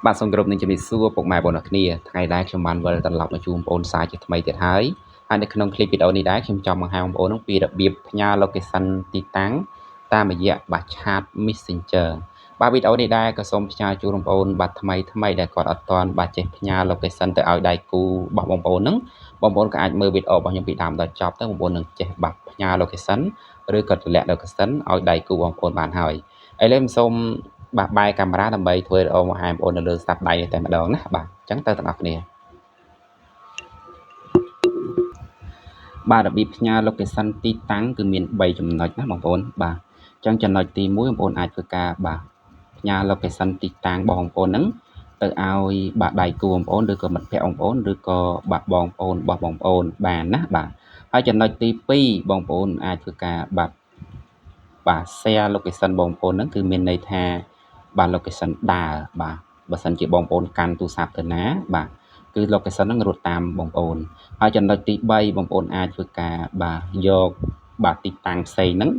បាទសូមគោរពនឹងជំរាបសួរពុកម៉ែបងប្អូនអរគ្នាថ្ងៃដែរខ្ញុំបានវិលត្រឡប់មកជួបបងប្អូនសាជាថ្មីទៀតហើយហើយនៅក្នុងคลิปវីដេអូនេះដែរខ្ញុំចង់បង្ហាញបងប្អូននឹងពីរបៀបផ្ញើ location ទីតាំងតាមរយៈបាទ chat Messenger បាទវីដេអូនេះដែរក៏សូមផ្ញើជូនបងប្អូនបាទថ្មីថ្មីដែលគាត់អត់ទាន់បាទចេះផ្ញើ location ទៅឲ្យដៃគូរបស់បងប្អូនហ្នឹងបងប្អូនក៏អាចមើលវីដេអូរបស់ខ្ញុំពីដើមដល់ចប់ទៅបងប្អូននឹងចេះបាទផ្ញើ location ឬក៏ទម្លាក់ location ឲ្យដៃគូបងប្អូនបានហើយឥឡូវខ្ញុំសូមបាទបែរកាមេរ៉ាដើម្បីធ្វើវីដេអូបង្ហាញបងប្អូននៅលើស្ដាប់ដៃនេះតែម្ដងណាបាទអញ្ចឹងទៅទាំងអស់គ្នាបាទរបៀបផ្ញើ location ទីតាំងគឺមាន3ចំណុចណាបងប្អូនបាទអញ្ចឹងចំណុចទី1បងប្អូនអាចធ្វើការបាទផ្ញើ location ទីតាំងរបស់បងប្អូនហ្នឹងទៅឲ្យបាទដៃគូបងប្អូនឬក៏មិត្តភ័ក្តិបងប្អូនឬក៏បាទបងប្អូនរបស់បងប្អូនបានណាបាទហើយចំណុចទី2បងប្អូនអាចធ្វើការបាទ share location បងប្អូនហ្នឹងគឺមានន័យថាបាទ location ដើរបាទបើសិនជាបងប្អូនកាន់ទូរស័ព្ទទៅណាបាទគឺ location ហ្នឹងរត់តាមបងប្អូនហើយចំណុចទី3បងប្អូនអាចធ្វើការបាទយកបាទទីតាំងផ្សេងហ្នឹង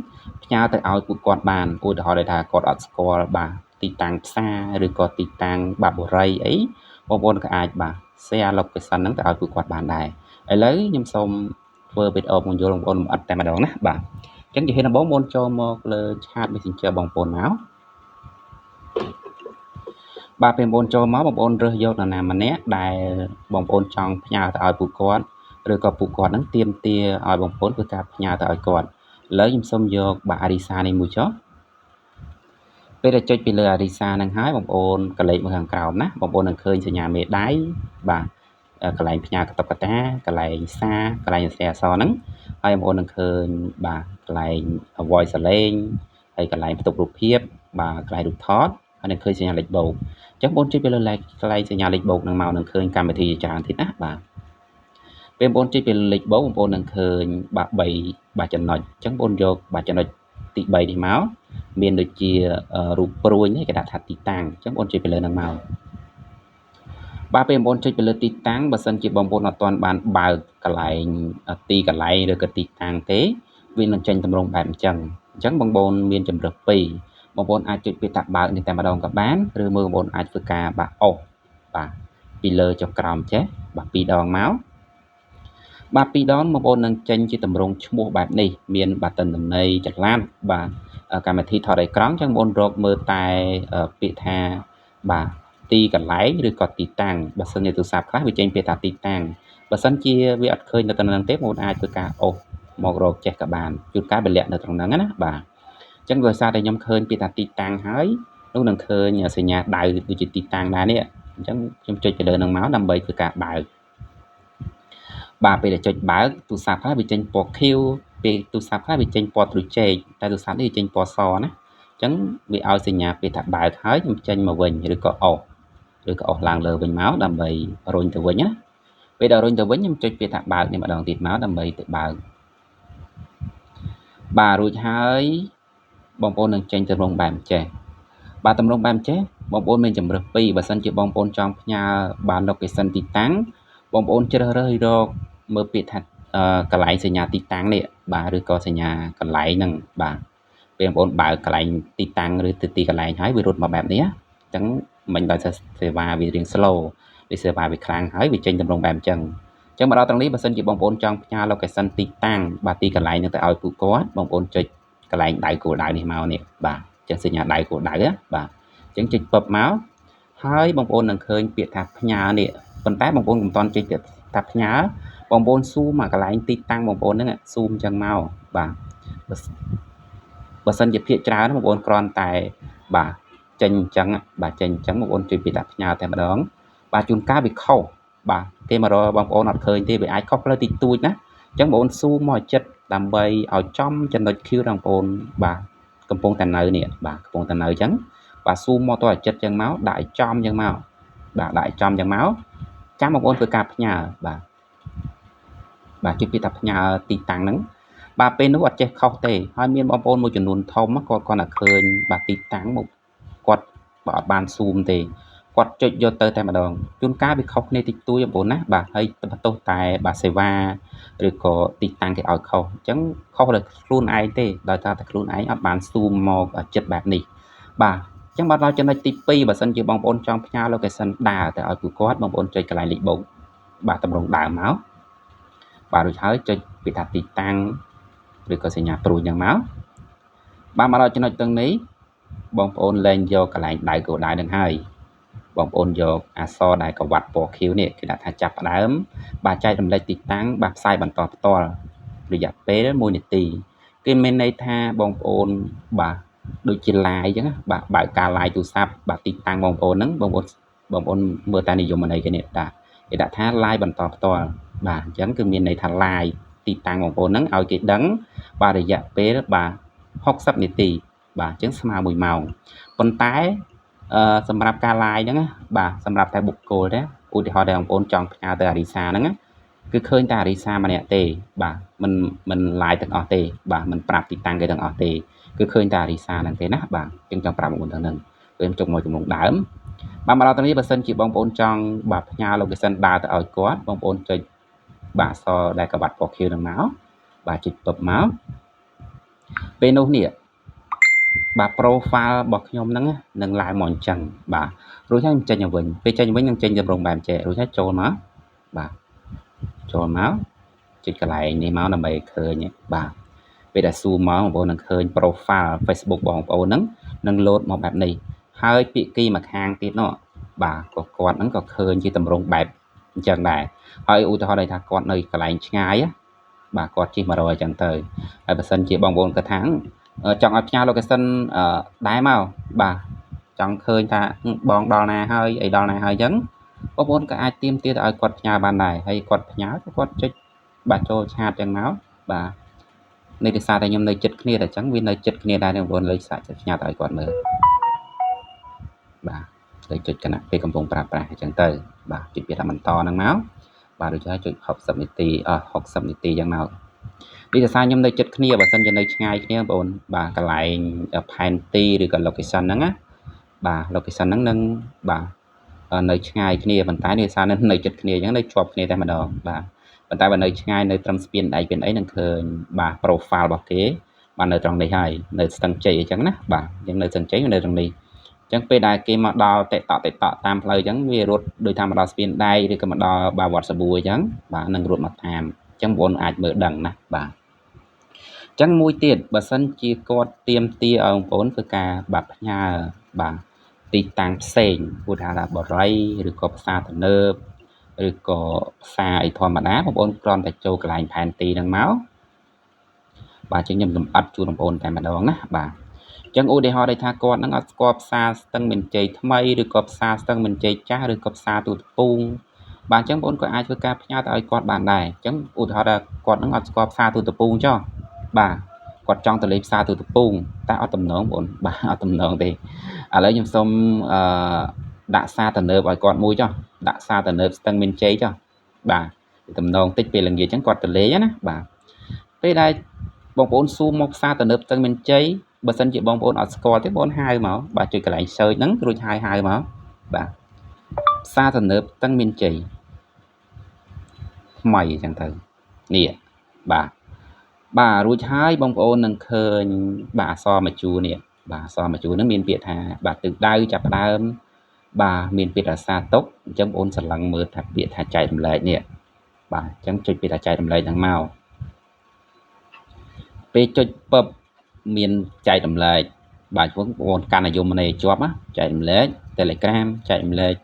ផ្ញើទៅឲ្យពួកគាត់បានឧទាហរណ៍ដែលថាគាត់អត់ស្គាល់បាទទីតាំងផ្សារឬក៏ទីតាំងបាទបុរីអីបងប្អូនក៏អាចបាទ share location ហ្នឹងទៅឲ្យពួកគាត់បានដែរឥឡូវខ្ញុំសូមធ្វើវីដេអូពន្យល់បងប្អូនលម្អិតតែម្ដងណាបាទអញ្ចឹងជាហេតុដំបូងបងចូលមកលើ chat Messenger បងប្អូនមកបាទពេលបងប្អូនចូលមកបងប្អូនរើសយកនរណាម្នាក់ដែលបងប្អូនចង់ផ្ញើទៅឲ្យពួកគាត់ឬក៏ពួកគាត់ហ្នឹងទាមទារឲ្យបងប្អូនធ្វើការផ្ញើទៅឲ្យគាត់ឥឡូវខ្ញុំសូមយកបាទអារីសានេះមួយចុះពេលដែលចុចពីលើអារីសាហ្នឹងហើយបងប្អូនកលេចមកខាងក្រោមណាបងប្អូននឹងឃើញសញ្ញាមេដៃបាទកន្លែងផ្ញើកតុកតាកន្លែងសារកន្លែងសរសេរអក្សរហ្នឹងហើយបងប្អូននឹងឃើញបាទកន្លែង voice សលេងហើយកន្លែងផ្ទុករូបភាពបាទកន្លែងរូបថតហើយនឹងឃើញសញ្ញាលេខបូកអញ្ចឹងបងចុចពីលើលេខកន្លែងសញ្ញាលេខបូកនឹងមកនឹងឃើញកម្មវិធីជាច្រើនទៀតណាបាទពេលបងចុចពីលេខបូកបងប្អូននឹងឃើញបាទ3បាទចំណុចអញ្ចឹងបងយកបាទចំណុចទី3នេះមកមានដូចជារូបព្រួយនេះគេដាក់ថាទីតាំងអញ្ចឹងបងចុចពីលើនឹងមកបាទពេលបងចុចពីលើទីតាំងបើសិនជាបងប្អូនអត់ទាន់បានបើកកន្លែងទីកន្លែងឬក៏ទីតាំងទេវានឹងចេញទម្រង់បែបអញ្ចឹងអញ្ចឹងបងប្អូនមានជម្រើសពីរបងប្អូនអាចចុចពាក្យថាបើកនេះតែម្ដងក៏បានឬមើលបងប្អូនអាចធ្វើការបាទអូសបាទពីលើចុះក្រោមចេះបាទពីរដងមកបាទពីរដងបងប្អូននឹងចេញជាទម្រង់ឈ្មោះបែបនេះមានបាទទិន្នន័យចល័តបាទកម្មវិធីថតអេក្រង់ចឹងបងប្អូនរកមើលតែពាក្យថាបាទទីកន្លែងឬក៏ទីតាំងបើសិនជាទូរស័ព្ទខ្លះវាចេញពាក្យថាទីតាំងបើសិនជាវាអត់ឃើញនៅត្រង់ហ្នឹងទេបងប្អូនអាចធ្វើការអូសមករកចេះក៏បានជួនកាលវាលាក់នៅត្រង់ហ្នឹងណាបាទអញ្ចឹងដោយសារតែខ្ញុំឃើញពាក្យថាទីតាំងហើយនោះនឹងឃើញសញ្ញាដៅដូចជាទីតាំងដែរនេះអញ្ចឹងខ្ញុំចុចទៅលើនឹងមកដើម្បីធ្វើការបើកបាទពេលដែលចុចបើកទូរស័ព្ទខ្លះវាចេញពណ៌ខៀវពេលទូរស័ព្ទខ្លះវាចេញពណ៌ត្រួយចេកតែទូរស័ព្ទនេះវាចេញពណ៌សណាអញ្ចឹងវាឲ្យសញ្ញាពេលថាបើកហើយខ្ញុំចេញមកវិញឬក៏អូសឡើងលើវិញមកដើម្បីរុញទៅវិញណាពេលដល់រុញទៅវិញខ្ញុំចុចពាក្យថាបើកនេះម្ដងទៀតមកដើម្បីទៅបើកបាទរួចហើយបងប្អូននឹងចេញទម្រង់បែបចេះបាទទម្រង់បែបចេះបងប្អូនមានជម្រើសពីរបើសិនជាបងប្អូនចង់ផ្ញើបាទ location ទីតាំងបងប្អូនជ្រើសរើសរកមើលពាក្យថាកន្លែងសញ្ញាទីតាំងនេះបាទឬក៏សញ្ញាកន្លែងហ្នឹងបាទពេលបងប្អូនបើកកន្លែងទីតាំងឬទីកន្លែងហើយវារត់មកបែបនេះអញ្ចឹងមិញដោយសារសេវាវារៀង slow ដូចសេវាវាខ្លាំងហើយវាចេញទម្រង់បែបអញ្ចឹងអញ្ចឹងមកដល់ត្រង់នេះបើសិនជាបងប្អូនចង់ផ្ញើ location ទីតាំងបាទទីកន្លែងហ្នឹងទៅឲ្យពួកគាត់បងប្អូនចុចកន្លែងដៅគោលដៅនេះមកនេះបាទអញ្ចឹងសញ្ញាដៅគោលដៅណាបាទអញ្ចឹងចុចពឹបមកហើយបងប្អូននឹងឃើញពាក្យថាផ្ញើនេះប៉ុន្តែបងប្អូនកុំតន់ចុចពាក្យថាផ្ញើបងប្អូនស៊ូមអាកន្លែងទីតាំងបងប្អូនហ្នឹងស៊ូមអញ្ចឹងមកបាទបើសិនជាភាកច្រើនបងប្អូនគ្រាន់តែបាទចេញអញ្ចឹងបាទចេញអញ្ចឹងបងប្អូនជួយពាក្យថាផ្ញើតែម្ដងបាទជួនកាលវាខុសបាទគេមករកបងប្អូនអត់ឃើញទេវាអាចខុសផ្លូវតិចតួចណាអញ្ចឹងបងប្អូនស៊ូមមកចិត្តដើម្បីឲ្យចំចំណុច Q របស់បងប្អូនបាទកំពុងតែនៅនេះបាទកំពុងតែនៅអញ្ចឹងបាទស៊ូមមកទៅឲ្យចិត្តអញ្ចឹងមកដាក់ឲ្យចំអញ្ចឹងមកបាទដាក់ឲ្យចំអញ្ចឹងមកចាំបងប្អូនធ្វើការផ្ញើបាទបាទជួយពាក្យថាផ្ញើទីតាំងហ្នឹងបាទពេលនោះអត់ចេះខុសទេហើយមានបងប្អូនមួយចំនួនធំគាត់គាត់តែឃើញបាទទីតាំងមកគាត់បើអត់បានស៊ូមទេគាត់ចុចយកទៅតែម្ដងជួនកាលវាខុសគ្នាតិចតួចបងប្អូនណាបាទហើយបន្ទោសតែបាទសេវាឬក៏ទីតាំងគេឲ្យខុសអញ្ចឹងខុសដោយខ្លួនឯងទេដោយសារតែខ្លួនឯងអត់បានស៊ូមមកចិត្តបែបនេះបាទ ចឹងបាទដល់ចំណុចទី2បើសិនជាបងប្អូនចង់ផ្ញើ location ដើរទៅឲ្យពួកគាត់បងប្អូនចុចកន្លែងលេខបូកបាទតម្រងដើមមកបាទរួចហើយចុចពាក្យថាទីតាំងឬក៏សញ្ញាព្រួយយ៉ាងមកបាទមកដល់ចំណុចទាំងនេះបងប្អូនលែងយកកន្លែងដៅគោលដៅនឹងហើយបងប្អូនយកអក្សរដែលក្រវ៉ាត់ពណ៌ខៀវនេះគេដាក់ថាចាប់ផ្ដើមបាទចែករំលែកទីតាំងបាទផ្សាយបន្តផ្ទាល់រយៈពេល1នាទីគេមានន័យថាបងប្អូនបាទដូចជា live អញ្ចឹងបាទបើកការ live ទូរស័ព្ទបាទទីតាំងបងប្អូនហ្នឹងបងប្អូនមើលតែនិយមន័យគេនេះតាគេដាក់ថា live បន្តផ្ទាល់បាទអញ្ចឹងគឺមានន័យថា live ទីតាំងបងប្អូនហ្នឹងឲ្យគេដឹងបាទរយៈពេលបាទ60នាទីបាទអញ្ចឹងស្មើ1ម៉ោងប៉ុន្តែសម្រាប់ការ live ហ្នឹងបាទសម្រាប់តែបុគ្គលទេឧទាហរណ៍ដែលបងប្អូនចង់ផ្ញើទៅអារីសាហ្នឹងគឺឃើញតែអារីសាម្នាក់ទេបាទមិន live ទាំងអស់ទេបាទមិនប្រាប់ទីតាំងគេទាំងអស់ទេគឺឃើញតែអារីសាហ្នឹងទេណាបាទអញ្ចឹងចង់ប្រាប់បងប្អូនទាំងហ្នឹងពេលខ្ញុំចុចមកជំនងដើមបាទមកដល់ត្រង់នេះបើសិនជាបងប្អូនចង់បាទផ្ញើ location ដើរទៅឲ្យគាត់បងប្អូនចុចបាទអក្សរដែលក្រវ៉ាត់ពណ៌ខៀវហ្នឹងមកបាទចុចពឹបមកពេលនោះនេះបាទ profile របស់ខ្ញុំហ្នឹងនឹងឡើងមកអញ្ចឹងបាទរួចហើយខ្ញុំចេញទៅវិញពេលចេញវិញនឹងចេញទម្រង់បែបចេះរួចហើយចូលមកបាទចូលមកចុចកន្លែងនេះមកដើម្បីឃើញបាទពេលដែលស៊ូមមកបងប្អូននឹងឃើញ profile Facebook បងប្អូនហ្នឹងនឹងលោតមកបែបនេះហើយពាក្យគីមួយខាងទៀតនោះបាទក៏គាត់ហ្នឹងក៏ឃើញជាទម្រង់បែបអញ្ចឹងដែរហើយឧទាហរណ៍ដូចថាគាត់នៅកន្លែងឆ្ងាយបាទគាត់ជិះ100អញ្ចឹងទៅហើយបើសិនជាបងប្អូនគាត់ថាចង់ឲ្យផ្ញើ location ដែរមកបាទចង់ឃើញថាបងដល់ណាហើយអីដល់ណាហើយអញ្ចឹងបងប្អូនក៏អាចទាមទារទៅឲ្យគាត់ផ្ញើបានដែរហើយគាត់ផ្ញើគាត់ចុចបាទចូលឆាតចឹងមកបាទនេះដោយសារតែខ្ញុំនៅចិត្តគ្នាតែអញ្ចឹងវានៅចិត្តគ្នាដែរបងប្អូនលើសាកផ្ញើទៅឲ្យគាត់មើលបាទលើចុចគណៈពេលកំពុងប្រើប្រាស់អញ្ចឹងទៅបាទចុចពាក្យថាបន្តហ្នឹងមកបាទដូចហើយចុច60នាទីអស់60នាទីចឹងមកនេះដោយសារខ្ញុំនៅចិត្តគ្នាបើសិនជានៅឆ្ងាយគ្នាបងប្អូនបាទកន្លែងផែនទីឬក៏ location ហ្នឹងណាបាទ location ហ្នឹងនឹងបាទនៅឆ្ងាយគ្នាប៉ុន្តែនេះដោយសារនៅចិត្តគ្នាអញ្ចឹងនៅជាប់គ្នាតែម្ដងបាទប៉ុន្តែបើនៅឆ្ងាយនៅត្រឹមស្ពានដៃស្ពានអីនឹងឃើញបាទ profile របស់គេបាទនៅត្រង់នេះហើយនៅស្ទឹងជ័យអញ្ចឹងណាបាទអញ្ចឹងនៅស្ទឹងជ័យនៅត្រង់នេះអញ្ចឹងពេលដែលគេមកដល់តេតតេតតាមផ្លូវអញ្ចឹងវារត់ដូចថាមកដល់ស្ពានដែកឬក៏មកដល់បាទវត្តសាបួអញ្ចឹងបាទនឹងរត់មកតាមអញ្ចឹងបងប្អូនអាចមើលដឹងណាបាទអញ្ចឹងមួយទៀតបើសិនជាគាត់ទៀមទាឲ្យបងប្អូនធ្វើការបាទផ្ញើបាទទីតាំងផ្សេងឧទាហរណ៍ថាបរិយឬក៏ផ្សារទំនើបឬក៏ផ្សារអីធម្មតាបងប្អូនគ្រាន់តែចូលកន្លែងផែនទីហ្នឹងមកបាទជាងខ្ញុំលម្អិតជូនបងប្អូនតែម្ដងណាបាទអញ្ចឹងឧទាហរណ៍ដូចថាគាត់ហ្នឹងអត់ស្គាល់ផ្សារស្ទឹងមានជ័យថ្មីឬក៏ផ្សារស្ទឹងមានជ័យចាស់ឬក៏ផ្សារទូតពូងបាទអញ្ចឹងបងប្អូនក៏អាចធ្វើការផ្ញើទៅឲ្យគាត់បានដែរអញ្ចឹងឧទាហរណ៍ថាគាត់ហ្នឹងអត់ស្គាល់ផ្សារទូតពូងចុះបាទគាត់ចង់ទៅលេងផ្សារទូតពូងតែអត់តំណងបងប្អូនបាទអត់តំណងទេឥឡូវខ្ញុំសូមអឺដាក់សារទំនើបឲ្យគាត់មួយចុះដាក់សារទំនើបស្ទឹងមានជ័យចុះបាទតំណងតិចពេលល្ងាចអញ្ចឹងគាត់ទៅលេងណាបាទពេលដែលបងប្អូនសួរមកផ្សារទំនើបស្ទឹងមានជ័យបើសិនជាបងប្អូនអត់ស្គាល់ទេបងប្អូនហៅមកបាទចុចកន្លែង search ហ្នឹងរួចហើយហៅមកបាទផ្សារទំនើបស្ទឹងមានជ័យថ្មីអញ្ចឹងទៅនេះបាទបាទរួចហើយបងប្អូននឹងឃើញបាទអក្សរមួយជួរនេះបាទអក្សរមួយជួរហ្នឹងមានពាក្យថាបាទទិសដៅចាប់ផ្ដើមបាទមានពាក្យថាសារទុកអញ្ចឹងបងប្អូនស្រឡឹងមើលថាពាក្យថាចែករំលែកនេះបាទអញ្ចឹងចុចពាក្យថាចែករំលែកហ្នឹងមកពេលចុចពឹបមានចែករំលែកបាទបងប្អូនកាន់អាយុមន័យជាប់ណាចែករំលែក Telegram ចែករំលែក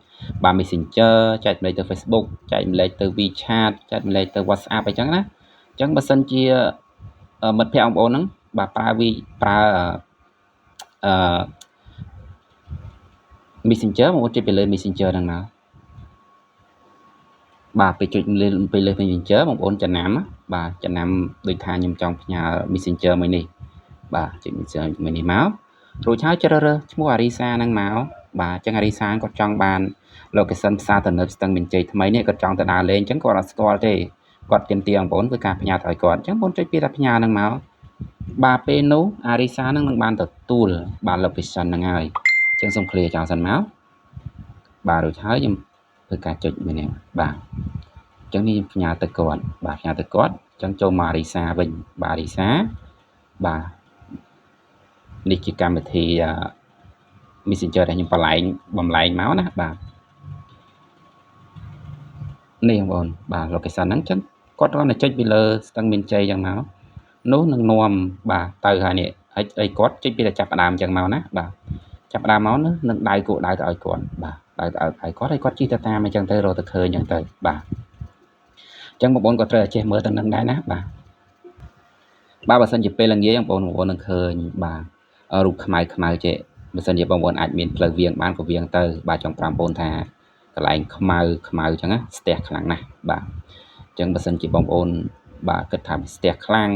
បាទ Messenger ចែករំលែកទៅ Facebook ចែករំលែកទៅ WeChat ចែករំលែកទៅ WhatsApp អីចឹងណាអញ្ចឹងបើសិនជាមិត្តភ័ក្តិបងប្អូនហ្នឹងបាទប្រើវីប្រើអឺ Messenger បងប្អូនចុចទៅលើ Messenger ហ្នឹងមកបាទពេលចុចលើពេលលើ Messenger បងប្អូនចំណាំបាទចំណាំដូចថាខ្ញុំចង់ផ្ញើ Messenger មួយនេះបាទចុច Messenger មួយនេះមករួចហើយជ្រើសរើសឈ្មោះអារីសាហ្នឹងមកបាទអញ្ចឹងអារីសាគាត់ចង់បាន location ផ្សារទំនើបស្ទឹងមានជ័យថ្មីនេះគាត់ចង់ទៅដើរលេងអញ្ចឹងគាត់អត់ស្គាល់ទេគាត់ទាមទារបងប្អូនធ្វើការផ្ញើទៅឲ្យគាត់អញ្ចឹងបងប្អូនចុចពាក្យថាផ្ញើហ្នឹងមកបាទពេលនោះអារីសាហ្នឹងនឹងបានទទួលបាទ location ហ្នឹងហើយអញ្ចឹងសូម clear ចោលសិនមកបាទរួចហើយខ្ញុំធ្វើការចុចមួយនេះបាទអញ្ចឹងនេះខ្ញុំផ្ញើទៅគាត់បាទផ្ញើទៅគាត់អញ្ចឹងចូលមកអារីសាវិញបាទអារីសាបាទនេះជាកម្មវិធី Messenger ដែលខ្ញុំបន្លែងបំលែងមកណាបាទនេះបងប្អូនបាទ location ហ្នឹងចឹងគាត់គ្រាន់តែចុចពីលើស្ទឹងមានជ័យចឹងមកនោះនឹងនាំបាទទៅហើយនេះហើយអីគាត់ចុចពីតែចាប់ផ្ដើមចឹងមកណាបាទចាប់ផ្ដើមមកនោះនឹងដៅគោដៅទៅឲ្យគាត់បាទដៅទៅឲ្យគាត់ហើយគាត់ជិះទៅតាមអញ្ចឹងទៅរកទៅឃើញអញ្ចឹងទៅបាទអញ្ចឹងបងប្អូនក៏ត្រូវតែចេះមើលទៅនឹងដែរណាបាទបាទបើសិនជាពេលល្ងាចបងប្អូនបងប្អូននឹងឃើញបាទរូបខ្មៅខ្មៅចេះបើសិនជាបងប្អូនអាចមានផ្លូវវៀងបានក៏វៀងទៅបាទចង់ប្រាប់បងប្អូនថាកន្លែងខ្មៅខ្មៅអញ្ចឹងណាស្ទះខ្លាំងណាស់បាទអញ្ចឹងបើសិនជាបងប្អូនបាទគិតថាស្ទះខ្លាំង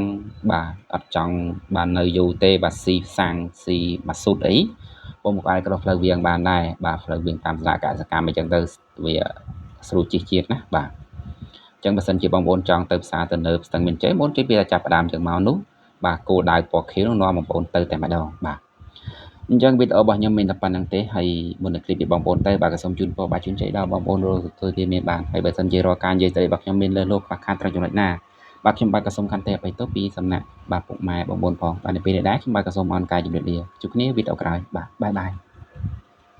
បាទអត់ចង់បាននៅយូរទេបាទស៊ីសាំងស៊ីម៉ាស៊ូតអីបងប្អូនអាចក្រោះផ្លូវវៀងបានដែរបាទផ្លូវវៀងតាមសាលាកសិកម្មអញ្ចឹងទៅវាស្រួលជិះជាងណាបាទអញ្ចឹងបើសិនជាបងប្អូនចង់ទៅផ្សារទៅនៅស្ទឹងមានជ័យបងប្អូនជួយពីចាប់ផ្ដើមចឹងមកនោះបាទគោលដៅពណ៌ខៀវនឹងនាំបងប្អូនទៅតែម្ដងបាទអញ្ចឹងវីដេអូរបស់ខ្ញុំមានតែប៉ុណ្្នឹងទេហើយមុននឹងឃ្លីបពីបងប្អូនទៅបាទក៏សូមជូនពរបាទជូនជ័យដល់បងប្អូនរកទទួលទានមានបានហើយបើសិនជារាល់ការនិយាយស្ដីរបស់ខ្ញុំមានលើសលោកខ្វះខាតត្រង់ចំណុចណាបាទខ្ញុំបាទក៏សូមខន្តីអភ័យទោសពីសំណាក់បាទពុកម៉ែបងប្អូនផងបាទនៅពេលនេះដែរខ្ញុំបាទក៏សូមអរការជម្រាបលាជួបគ្នាវីដេអូក្រោយបាទបាយបាយ។